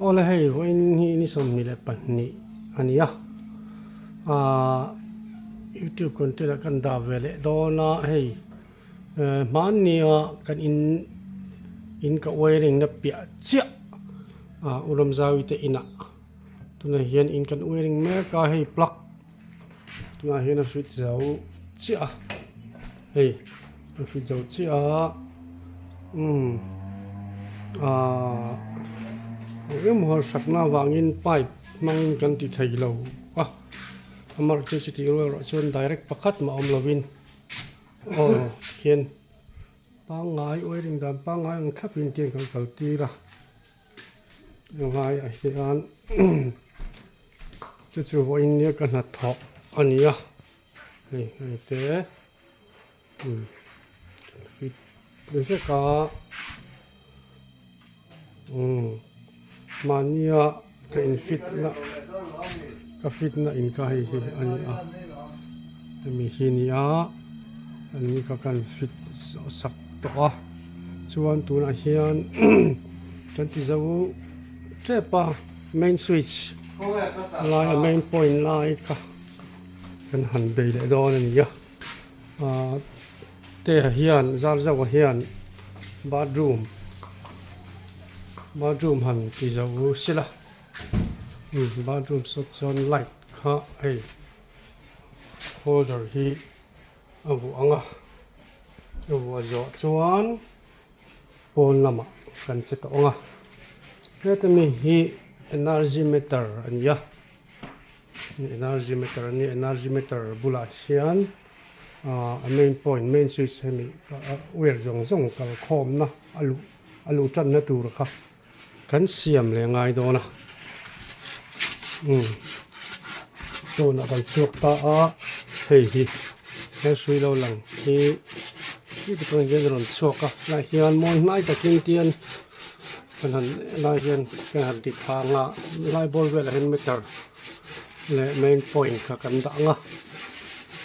Awle hei vawiin hi ni 22 a ni a, aah youtube content ah kan dah ve leh dawn a hei hmannia kan in in ka wiring na piah chiah ah u Ramzaui te inah tunah hian in kan wiring mek a hei plug tunah hian a fit zo chiah a hei a fit zo chiah a umm ahh eng emaw hratna avangin pipe hmangin kan ti thei lo a amaherawhchu chutih rual erawh chuan direct pakhat mah awm lovin aw hian pangngai wiring dan pangngai ang thlapin tiang kan kal tir a. Helaiah hian chu chu vawiin nia ka hnathawh a ni a hei hei te umm fit vek a umm mahnia ka in fit na ka fit na in kha hei hi a ni a hemi hi a ni a ani kha kan fit zawh sak tawh a. Chuan tunah hian kan ti zo tep a main switch lai a main point lai kha kan han bei leh dawn a ni a ah te ah hian zar zauh ah hian bathroom bathroom han ti zo sila bathroom saw chuan light kha hei holder hi. A vuah ang a, a vuah zawh chuan pawn lamah kan che tawh ang a, heta mi hi energy meter a ni a, energy meter a ni a, energy meter bulah hian ah a main point main switch hemi wire zawng zawng kal khawmna a luh a luh tanna tur kha kan siam leh ngai dawn a umm tunah kan chhuak ta a hei hi he hrui lo lang hi heti pawh hian a rawn chhuak a helaiah hian mawi hnai takin tian kan han helai hian kan han ti thang a helai bawr velah hian meter leh main point kha kan dah ang a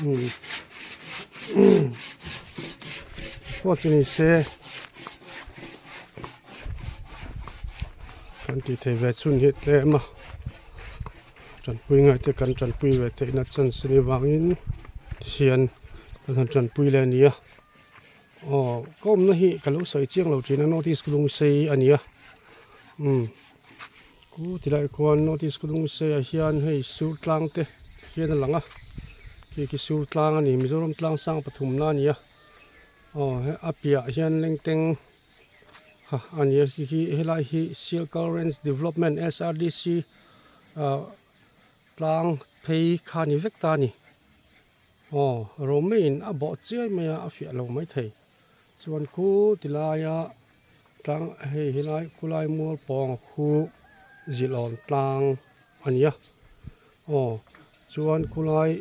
umm pawh chu ni se. Kan tih theih ve chhun hi tlem a tanpui ngai te kan tanpui ve theihna chance a nih vangin tihian kan han tanpui leh a ni a aw ka awmna hi ka lo sawi chiang lo thin a north east lungsei a ni a umm khu tilai khuan north east lungsei ah hian hei sur tlang te hian a lang a khi khi sur tlang a ni Mizoram tlang sang pathumna a ni a aw a piah hian lengteng. Ha a ni a khi khi helai hi Sialkal Range Development S_R_D_C ah tlang phei kha a ni vek ta a ni aw Romain a bawh chiai mai a a fiah lo maithei chuan khu ti laia tlang hei helai khulai mual pawng khu zilhawn tlang a ni a aw chuan khulai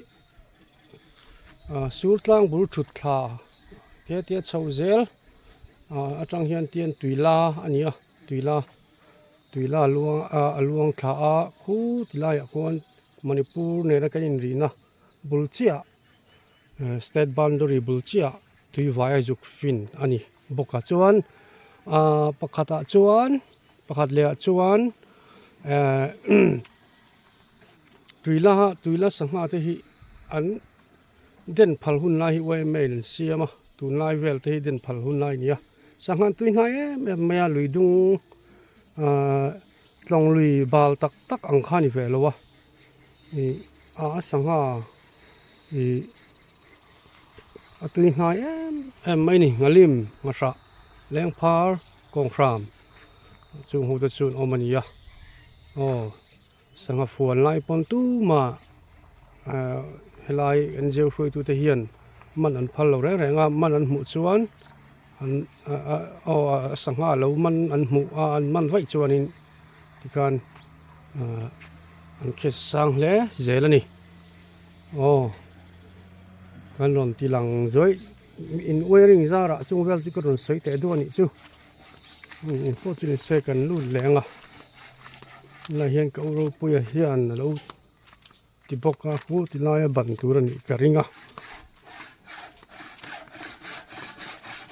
ah sur tlang bul thut thla he tia chho zel ah atang hian tian tui la a ni a tui la tui la luang ah a luang thla a khu ti laiah khuan Manipur nena kan inrihna bul chiah eh state boundary bul chiah tui vai a zuk fin a ni bawk a chuan ah pakhatah chuan pakhat leh ah chuan eh Tui la tui la sangha te hi an den phal hun lai hi yma in an siam a tunlai vel te hi den phal hun lai a ni a sangha an tui hnai em em mai a lui dung ahh tlawng lui bal tak tak ang kha a ni ve lo a ih a sangha ih a tui hnai em em mai a ni nghalim nghahrah lengphar kawnghram chung ho te chu an awm a ni a aw. Sangha fuan lai pawn tumah ahh helai N G O hruaitute hian man an phal lo reng reng a, man an hmuh chuan an aw sangha lo man an hmuh a an man vaih chuanin tikhan ahh an khet sang hle zel a ni. Aw kan rawn ti lang zuaih in wiring zarah chung vel chu ka rawn sawi teh duh a nih chu. Engpawh chu ni se kan lut leh ang a tunah hian ka u ropuia hian a lo ti bawk a khu ti laia ban tur a nih ka ring a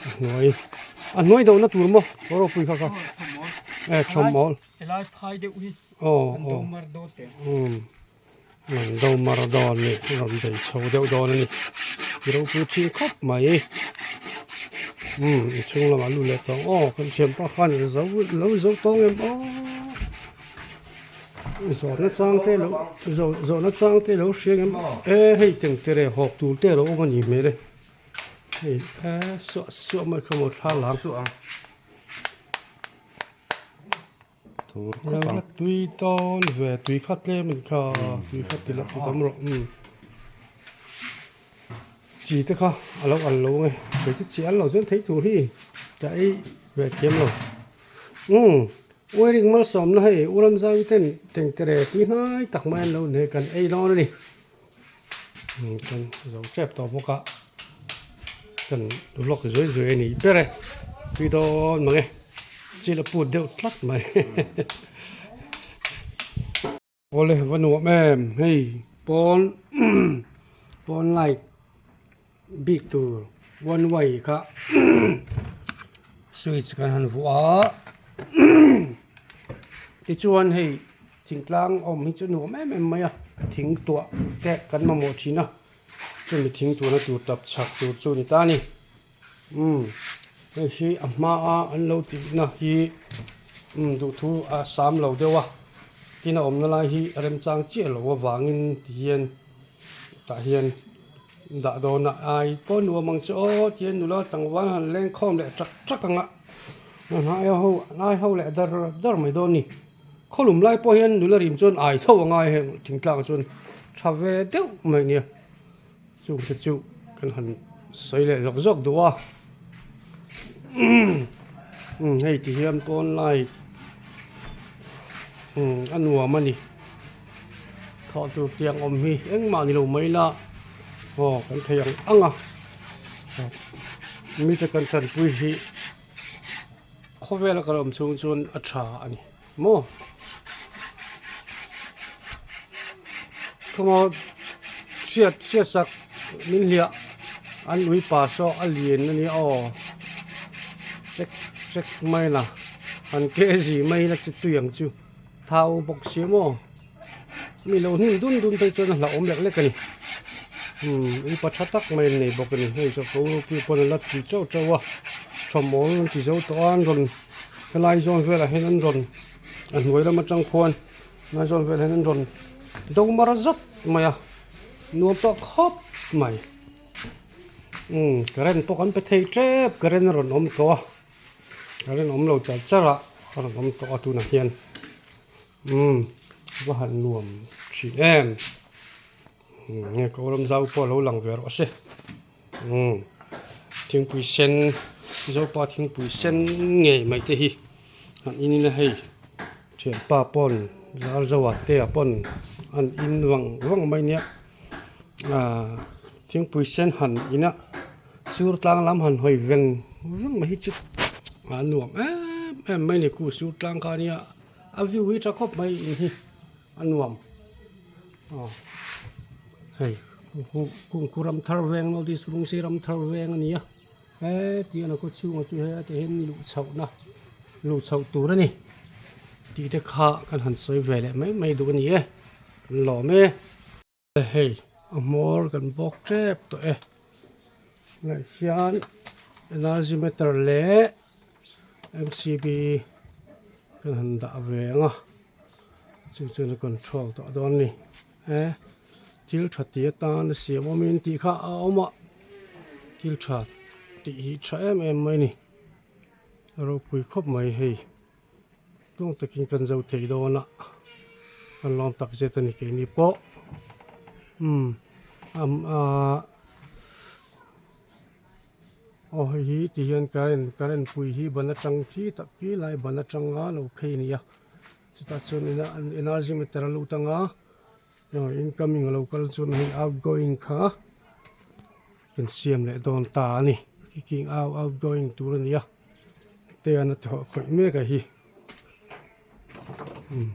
a hnuai a hnuai dohna tur maw u ropui kha kha e thawmmawl. Helai phai deuh hi an do mar dawn teh ang. Umm an do mar dawn a ni rawn bei chho deuh dawn a ni i ropui thin khawp mai umm inchhung lamah lut leh tawh ang aw kan thianpa khan zo lo zo tawng em aw zawhna chang te lo zawhna chang te lo hria em e hei tengtere hawk tur te alo awm a ni hmel e hei e suah suah mai kha maw thla lang. Tui dawn ve tui kha tlem a ni kha tui kha ti la ti tam rawh umm chi te kha a lo al lo ang e kei chu chi al lo chuan thei tur hi ka ei ve thiam lo umm wiring malsawmna hei u Ramzai ten tengtere tui hnai tak mai an lo nei kan ei dawn a ni. Kan zo tep tawh bawk a kan vlog zuai zuai a ni ber e tui dawn mang e chil a put deuh tlat mai awle va nuam em hei pawn pawn light bik tur one way kha switch kan han vuah a tichuan hei. Thingtlang awm hi chu nuam em em mai a, thing tuah te kan mamawh thin a, chumi thing tuhna tur tap chhak tur chu a ni ta a ni. Umm hei hi a hma a an lo tihna hi umm duhthu a sam lo deuh a, tin a awmna lai hi remchang chiah lo avangin tihian tah hian dah dawn a ai pawh nuam ang che aw tihian nula tlangval han leng khawm leh tak tak ang a, a hnai ho leh dar dar mai dawn a ni. Khawlum lai pawh hian nula rim chuan ai tho a ngai heng thingtlang chuan tha ve deuh mai nia chung te chu kan han sawi leh zawk zawk duh a umm hei ti hian pawn light umm a nuam a ni thawh tur tiang awm hi engmah ni lo mai la aw kan thei ang ang a mite kan tanpui hi. Khawvela kal awm chhung chuan a tha a ni maw khawngaw hriat hriat sak min hliah an ui pa saw a lian a nia aw chek chek mai la an ke zi mai la chi tui ang chu thau bawk si maw. Mi lo hnim dun dun phei chuan a hlauhawm lek lek a ni umm upa tha tak mai an nei bawk a ni hei chu ko ropui pawn a la ti chauh chauh a thawmhaw an ti zo tawh a an rawn helai zawn velah hian an rawn a hnuai lam atang khuan helai zawn velah hian an rawn do mar zat mai a nuam tawh khawp mai umm current pawh kan pe thei tep current a rawn awm tawh a current awm lo char char a a rawn awm tawh a tunah hian. Umm va han nuam thin em umm hei ko ram zau pawh a lo lang ve rawh se umm thingpui sen zopa thingpui sen ngei mai te hi han in ila hei thianpa pawn zar zoa te ah pawn an in vang vang mai nia ah thingpui sen han in a sur tlang lam han hawi veng veng mai hi chu a nuam em em mai a ni khu sur tlang kha nia. A view hi tha khawp mai in hi a nuam aw hei kungku ram thar veng north east rungsi ram thar veng a ni a heti a khaw chhungah chu heti hian luh chhoh na luh chhoh tur a ni tih te kha kan han sawi ve leh mai mai duh a ni e kan lawm e. Hei a hmawr kan bawk tep tawh e tunah hian energy meter leh M_C_B kan han dah ve ang a chu chuan a control tawh dawn a ni he thil tha tih atan a siam awmin tih kha a awm a thil tha tih hi tha em em mai a ni a ropui khawp mai hei. Tlawng takin kan zo thei dawn a kan lawm tak zet a ni keini pawh umm am ah aw hei hi ti hian current current pui hi ban atang khi tak khi lai ban atanga lo phei a ni a chutah chuan energy meter a lut anga aw incoming a lo kal chuan hei outgoing kha kan siam leh dawn ta a ni kicking out outgoing tur a ni a. Te an a thawh khawih mek a hi umm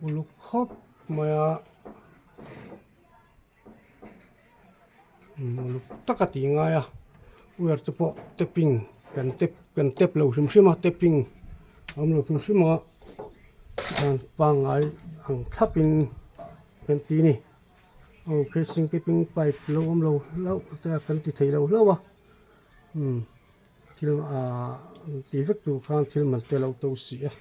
uluk khawp mai a umm uluk tak a tih ngai a wire te pawh tapping kan tap kan tap lo hrim hrim a tapping a awm lo hrim hrim a. Chuan pangngai ang thlapin kan ti a ni. Aw casing keeping pipe lo awm lo hlauh te a kan ti thei lo hlauh a umm thil ahh ti vek tur khan thil man te a lo to si a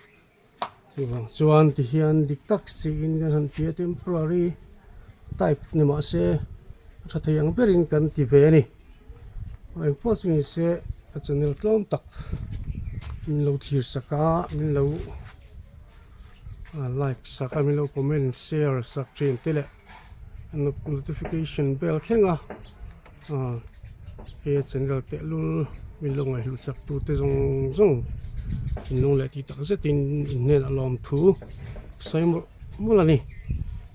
chuvang chuan tihian dik tak siin kan han ti a temporary type ni mahse a tha thei ang berin kan ti ve a ni engpawh chu ni se ka channel tlawm tak min lo thlir sak a min lo. Like sak a min lo comment share sak thin te leh notification bell thleng a ah he channel teh lul min lo ngaihhlut sak tu te zawng zawng thinlung leh tih tak zet in in hnenah lawm thu sawi mawlh mawlh a ni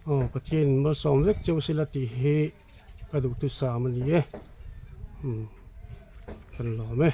aw Pathian in malsawm vek cheu sela tih hi ka duhthusam a ni e umm kan lawm e.